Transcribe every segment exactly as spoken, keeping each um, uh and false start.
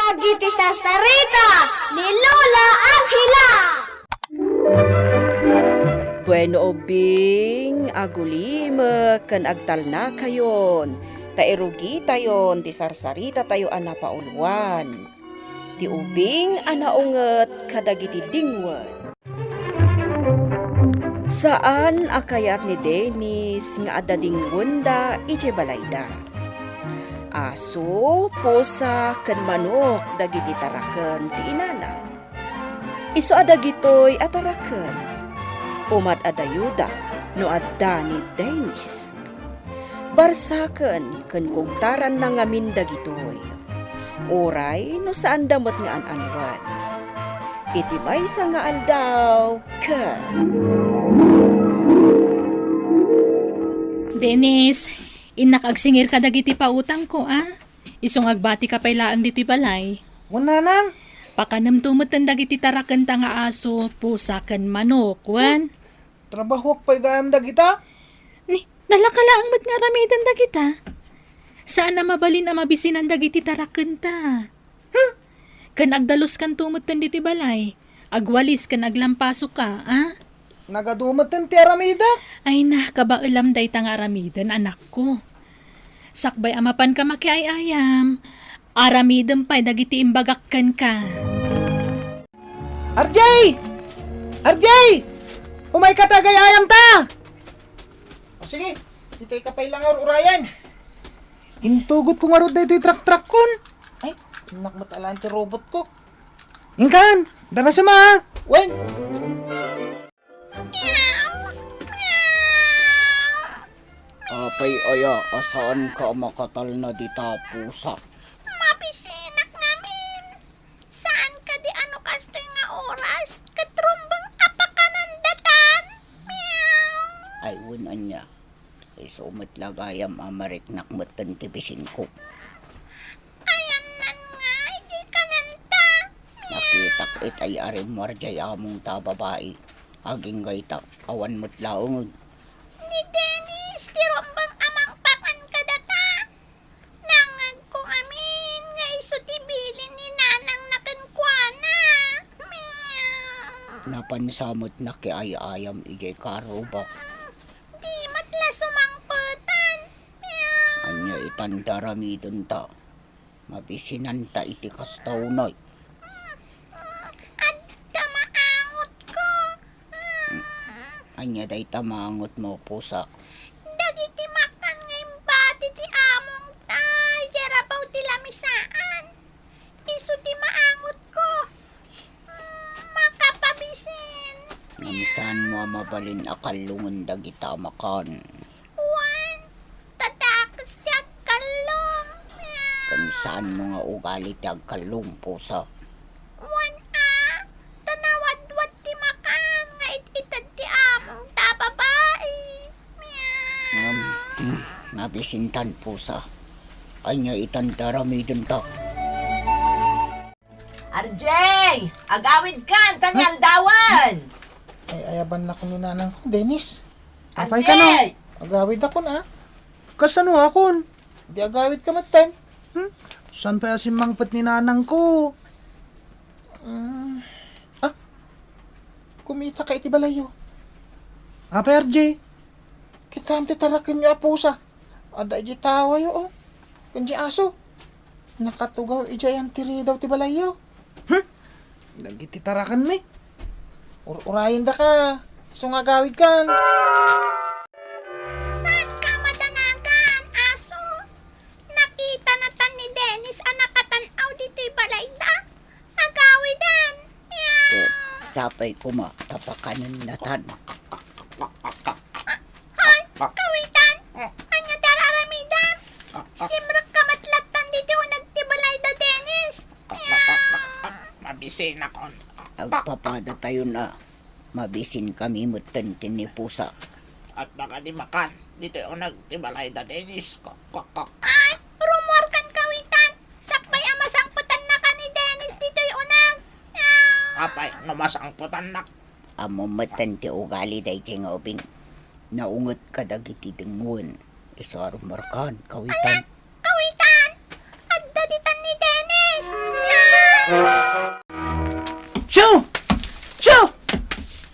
Dagiti sarsarita ni Lola Angela. Bueno, ubing, agulimek ken agtalnakayon, ta irugitayon ti sarsarita tayo a napauluan. Ti ubing a naunget kadagiti dingwen. Saan a kayat ni Dennis nga adda dingwenda idiay balayda. Aso, pusa, ken manok dagiti taraken ti inana. Isu a dagitoy a taraken, umat-adayoda no adda ni Dennis. Barsaken ken kugtaranna ngamin dagitoy. Uray no saanda met nga an-anuen. Iti maysa nga aldaw, ken Dennis, innak agsingir kadagiti pautangko, a? Isu nga agbatika pay laeng ditoy balay. Wen, nanang. Pakanemto metten dagiti tarakenta nga aso, pusa, ken manok, wen? Trabahuak pay gayam dagita? Ni, nalaka laeng met nga aramiden dagita. Saan a mabalin a mabisinan dagiti tarakenta. Hmm? Ken agdaluskanto metten ditoy balay. Agwalis ken aglampasoka, a? Nagadu metten ti aramidek. Ay na, kabaelam dayta nga aramiden, anakko. Sakbay a mapanka makiay-ayam, aramidem pay dagiti imbagak kenka. R J! R J! Umayka ta agay-ayamta! O sige, ditoyka pay la nga ur-urayan. Intugotko ngarud daytoy traktrakkon. Ay, innak met alaen ti robotko. Inkan, dara suma, a! Wen! Apay aya a saanka a makatalna dita, pusa? Mabisinak ngamin. Saan kadi a no kastoy nga oras ket rumbeng a pakanen datan? Meow. Ay, wen ania. Isu met la gayam a mariknak metten ti bisinko. Ayannan nga idi kanenta. Meow. Nakitak itay a rimmuar diay amongta a babai. Agingga ita, awan met laengen. Ni Dennis ti rumbeng a mangpakan kadata. Nangngegko ngamin nga isu ti bilin ni nanangna kenkuana. Meow. Napansa met nakiay-ayam idiay karruba. Di met la sumangpetan. Meow. Ania itan ti aramidenta? Mabisinanta iti kasta unay. Adda maangotko. Ania dayta maangotmo, pusa? Dagiti makan nga imbati ti amongta idiay rabaw ti lamisaan. Isu ti maangotko. Makapabisin. Ngem saanmo a mabalin a kallongen dagita a makan? Wen, ta dakes ti agkallong. Ken saanmo nga ugali ti agkallong, pusa? Wen a, ta nawadwad ti makan nga it-ited ti amongta a babai. Ngem, hmm, nabisintan, pusa. Ania itan ti aramidenta? R J! Agawidkan, ta ni aldawen! Ay, ayabannakon ni nanangko, Dennis. Apay kano? R J! Agawidakon, a? Kasano akon? Di agawidka metten. Hmm? Saan pay a simmangpet ni nanangko? Mm. A? Kumitaka iti balayyo. Apay, R J? Kitaem ti tarakenyo a pusa. Adda idiay tawayo, o. Ken diay aso. Nakatugaw idiay antiridaw ti balayyo. Hmm? Dagiti tarakenmi. Ur-urayendaka. Isu nga agawidkan. Saanka a madanagan, aso? Nakitanatan ni Dennis a nakatan-aw ditoy balayda. Agawiden. Ket sapay koma ta pakanennatan. Hoy, kawitan! Ania ti ar-aramidem? Simrekka met lattan ditoy uneg ti balayda, Dennis. Mabisinakon. Agpapadatayon a. Mabisinkami metten ken ni pusa. Adda kadi makan ditoy uneg ti balayda, Dennis. Kok, kok, kok. Ay, rummuarkan, kawitan. Sakbay a masangpetannaka ni Dennis ditoy uneg. Apay no masangpetannak? Ammom metten ti ugali daytoy nga ubing. Naunget kadagiti dengnguen. Isu a rummuarkan, kawitan. Ala, kawitan! Adda ditan ni Dennis! Chu! Chu!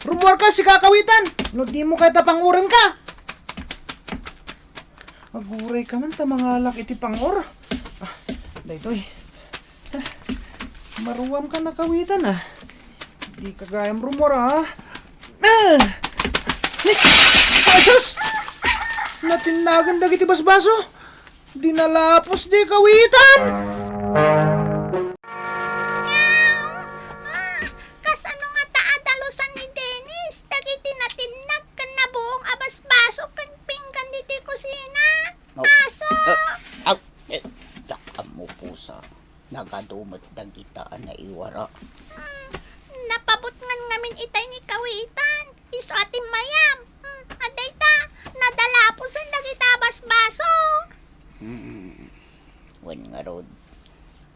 Rummuarka, sika a kawitan! No dimo kayat a pang-urenka! Aguray ka man ta mangalak iti pang-or. Ah, daytoy. Ah, maruamka a kawitan, ah. Dika gayam rummuar, ah. Ah! Ni-, Asus! Natinnagan dagiti basbaso. Dinalapos di kawitan! Meow! Ah, kasano ngata a dalusan ni Dennis dagiti natinnag ken nabuong a basbaso ken pinggan ditoy kusina? Oh. Aso! Eh, aw, eh, diak ammo, pusa. Nagadu met dagita a naiwara. Hmm, napabutngan ngamin itay ni kawitan. Isu a timmayam. Hmm, adda ita, nadalaposen dagita a basbaso. Hmm. Wen ngarud.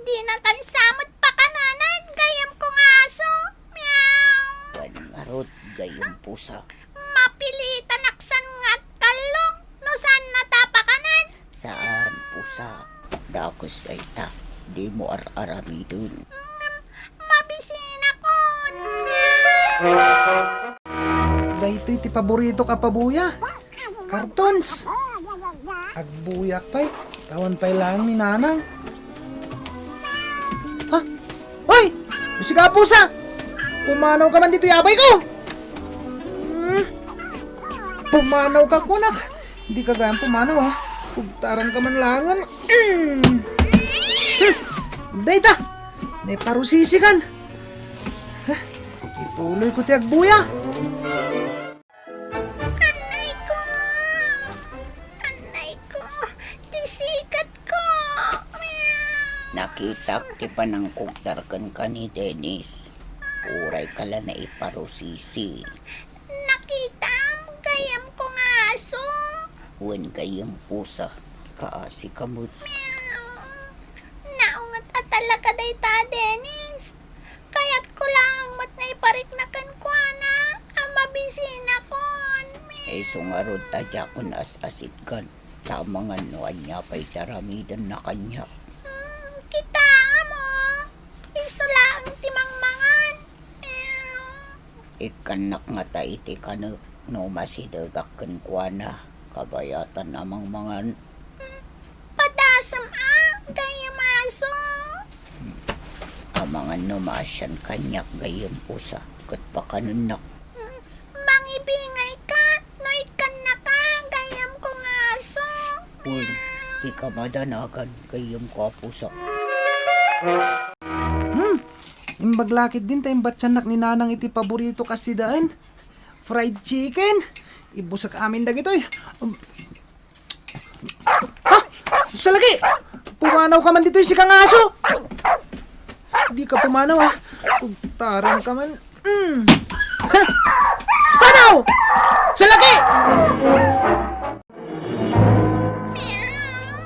Dinatan sa met pakananan, gayyemko nga aso. Meow. Wen ngarud, gayyem pusa. Mapilitanak san nga agkallong no saannata pakanan. Saan, pusa. Dakes dayta. Dimo ar-aramiden. Ngem mabisinakon. Daytoy ti paboritok a pabuya. Cartons. Agbuyak pay. Awan pay laeng ni Nanang. Ha? Hoy! Sika a pusa! Pumanawka man ditoy, abay ko! Hmm? Pumanawka, kunak. Dika gayam pumanaw, ha? Kugtaranka man laengen. Hmm. Hmm. Dayta! Naiparusisikan. Huh? Ituloyko ti agbuya. Annayko! Annayko! Ti sikatko! Meow! Nakitak ti panangkugtar kenka ni Dennis. Urayka la naiparusisi. Nakitam, gayyemko nga aso. Wen gayyem pusa, kaasika met. Meow. Naunget a talaga dayta, Dennis. Kayatko laeng met nga iparikna kenkuana a mabisinakon. Meow. Isu ngarud ta diakon as-asitgan, ta amangan no ania pay ti aramidenna kaniak. Hmm, kitaem, oh. Isu laeng ti mangmangan. Ikkannak ngata iti kanek no masidegak kenkuana, kabayatan a mangmangan. Padasem a, gayyem aso. Amangan no maasian kaniak gayyem pusa, ket pakanennak. Mangibingayka no ikkannaka, gayyemko nga aso. Wen, dika madanagan, gayyemko a pusa. Hmm. Imbag la ketdin ta imbatiannak ni Nanang iti paboritok a sidaen. Fried chicken. Ibusek amin dagitoy. Ha? Salaki! Pumanawka man ditoy, sika nga aso! Dika pumanaw, ha? Kugtaranka man. Mm. Ha? Panaw! Salaki! Meow.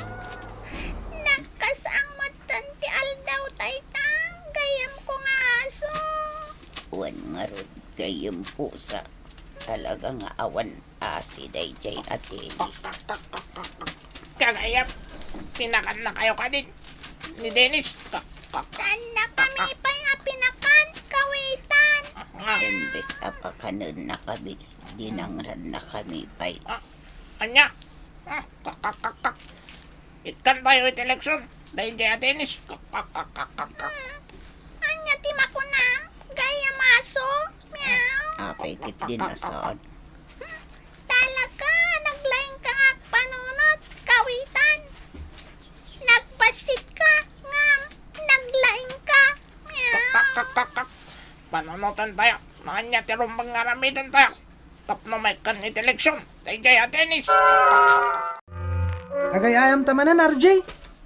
Nakasangmatan ti aldaw dayta, gayyemko nga aso. Wen ngarud, gayyem pusa. Talaga nga awan asi daydiay a Dennis. Kagayam, pinakannakayo kadi ni Dennis. Saannakami pay a pinakan, kawitan. Imbes a pakanennakami, dinangrannakami pay. Ah, ania? Ah, kak, kak, kak, kak. Ikkantayo iti eleksyon. Daydiay a Dennis. Kak, kak, kak, kak, kak, kak. Hmm. Ania ti makunam? Gayyem aso? Meow. Apay ketdin a saan? Hmm. Talaga, naglaingka nga agpanunot. Kawitan. Nagbassit ka, ngem naglaing ka. Meow. Kak, kak, kak, kak, kak. Panunoten tayo. Ania ti rumbeng nga aramiden tayo? Tapno maikkan iti eleksyon, daydiay a Dennis. Agay-ayam ta manen, R J.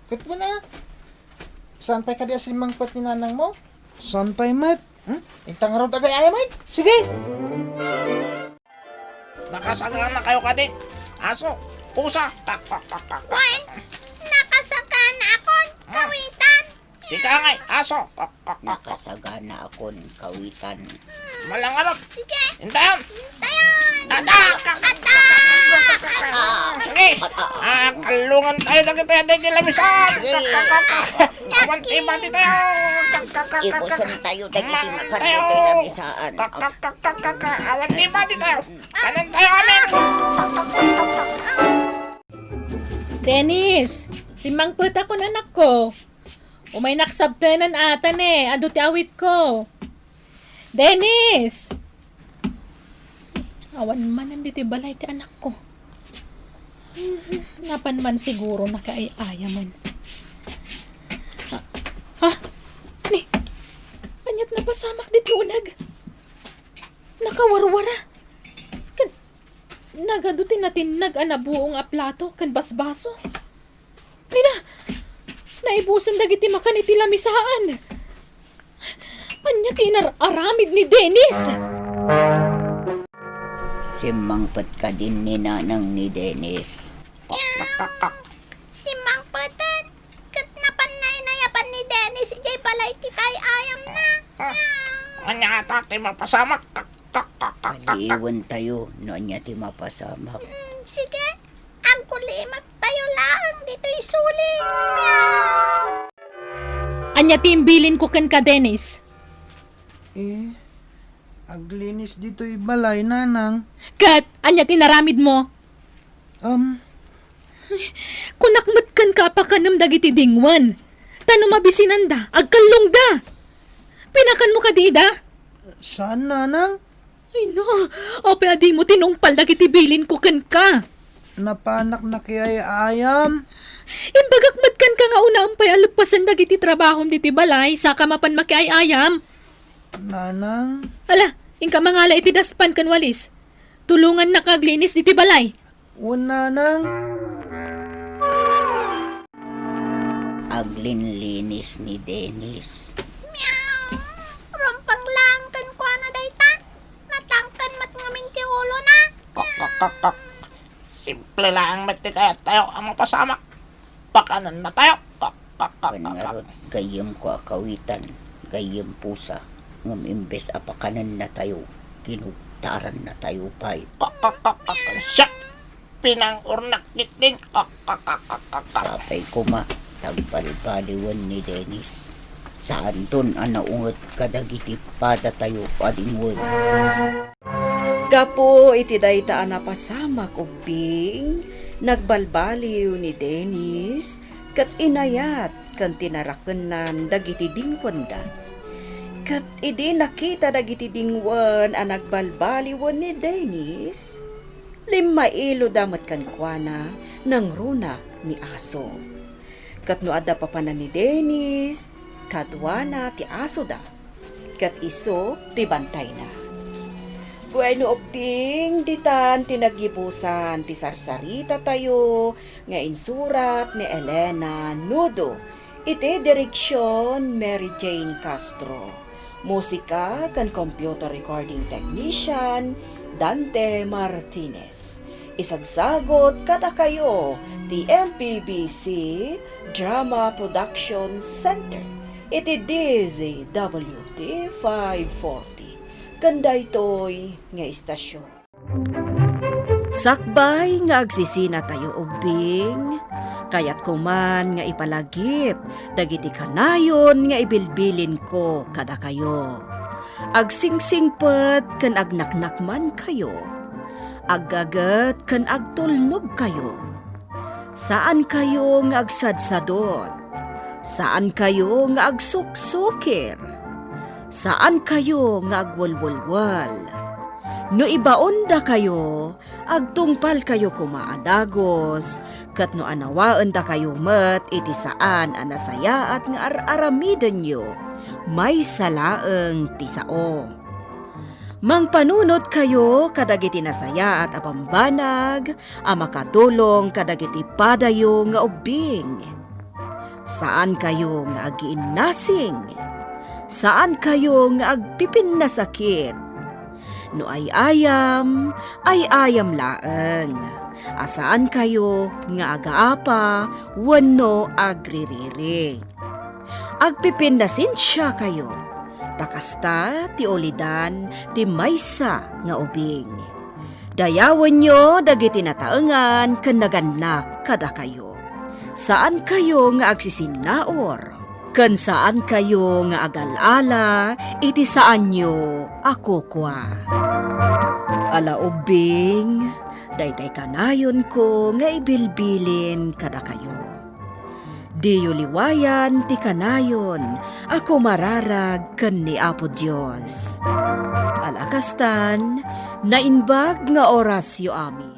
Ket kuna, saan pay kadi a simmangpet ni nanangmo? Saan pay met? Hmm? Inta ngarud, agay-ayam met. Sige. Nakasaganakayo kadi? Aso, pusa, kak, kak, kak, kak, kak. Wen, nakasaganaakon, kawitan. Sika ngay, aso. Kak, kak, kak, kak. Nakasaganaakon, kawitan. Malangarot. Sige. Intayon. Intayon. Atak! Atak! Sige. Ah, kallungan tayo dagitoy, dagiti lamisaan. Sige. Awan ti mati tayo. Ibusen tayo dagiti makan dagitoy lamisaan. Awan ti mati tayo. Kanan tayo amin. Dennis, simmangpetakon, anakko. Umaynak sabtenen ata ne, adu ti awitko. Dennis! Awan manen ditoy balay ti anakko. Napan man siguro nakiay-ayamen. Ha? Ha? Ni, aniat napasamak ditoy uneg? Nakawarwara. Ken nagadu ti natinnag a nabuong a plato ken basbaso. Ay na! Naibusen dagiti makan iti lamisaan. Ania ti inar-aramid ni Dennis? Simmangpet kadin ni nanang ni Dennis. Simmangpeten, ket napan nainayapan ni Dennis idiay balay ti kay-ayamna. Ania ata ti mapasamak? Aliiwen tayo no ania ti mapasamak. Mm, sige. Agkulimek tayo laeng ditoy suli. Ania ti imbilinko kenka, Dennis? Eh, aglinis ditoy balay, nanang. Ket ania ti naramidmo? Um, Kunak met kenka a pakanem dagiti dingwen. Ta no mabisinanda, agkallongda. Pinakanmo kadi ida? Saan, nanang. Ay no, apay a dimo tinungpal dagiti bilinko kenka? Napanak nakiay-ayam. Imbagak met kenka nga unaem pay a leppasen dagiti trabahom ditoy balay, saka mapan makiay-ayam. Nanang. Ala, inka mangala iti daspan ken walis. Tulongannak nga aglinis ditoy balay. Wen, nanang. Aglinlinis ni Dennis. Meow! Rumpeng laeng kenkuana dayta. Natangken met ngamin ti ulona. Kak, kak, kak, kak. Simple laeng met ti kayat tayo a mapasamak. Pakanennatayo. Kak, kak, kak, kak, kak. Wen ngarud, gayyemko a kawitan, gayyem pusa, ngem imbes a pakanennatayo, kinugtarannatayo pay. Kak, kak, kak, kak, kak. Siak! Pinangurnak gitning. Kak, kak, kak, kak, kak, kak. Sapay koma, tagbalbaliwen ni Dennis. Saanton a naunget kadagiti padatayo a dingwen. Gapu iti dayta a napasamak ubbing, nagbalbaliw ni Dennis ket inayat ken tinarakennan dagiti dingwenda. Ket idi nakita dagiti dingwen a nagbalbaliwen ni Dennis, limmailoda met kenkuana nangruna ni aso. Ket no adda papanan ni Dennis, kaduana ti asoda, ket isu ti bantayna. Wenno ubbing, ditan ti naggibusan ti sarsarita tayo nga insurat ni Elena Nudo, iti direksion Mary Jane Castro. Musika ken computer recording technician, Dante Martinez. Isagsagot kadakayo ti M P B C Drama Production Center iti D Z W T five forty. Ken daytoy nga istasyon. Sakbay nga agsisinatayo ubbing, kayatko man nga ipalagip dagiti kanayon nga ibilbilinko kadakayo. Agsingsingpet ken agnaknakmankayo. Aggaget ken agtulnogkayo. Saankayo nga agsadsadot. Saankayo nga agsuksukir. Saankayo nga agwelwelwel. No ibaondakayo, agtungpalkayo koma a dagus, ket no anawaendakayo met iti saan a nasayaat nga ar-aramidenyo, maysa laeng ti sao. Mangpanunotkayo kadagiti nasayaat a bambanag a makatulong kadagiti padayo nga ubbing. Saankayo nga agiinnasing. Saankayo nga agpipinnasakit. No ay-ayam, ay-ayam laeng. A saankayo nga agaapa wenno agririri. Agpipinnasensiakayo, ta kasta ti ulidan ti maysa nga ubing. Dayawenyo dagiti nataengan ken nagannak kadakayo. Saankayo nga agsisinnaur, ken saankayo nga agal-ala iti saanyo a kukua. Ala ubbing, daytay kanayonko nga ibilbilin kadakayo. Diyo liwayan ti kanayon a kumararag ken ni Apo Dios. Ala kastan, naimbag nga orasyo amin.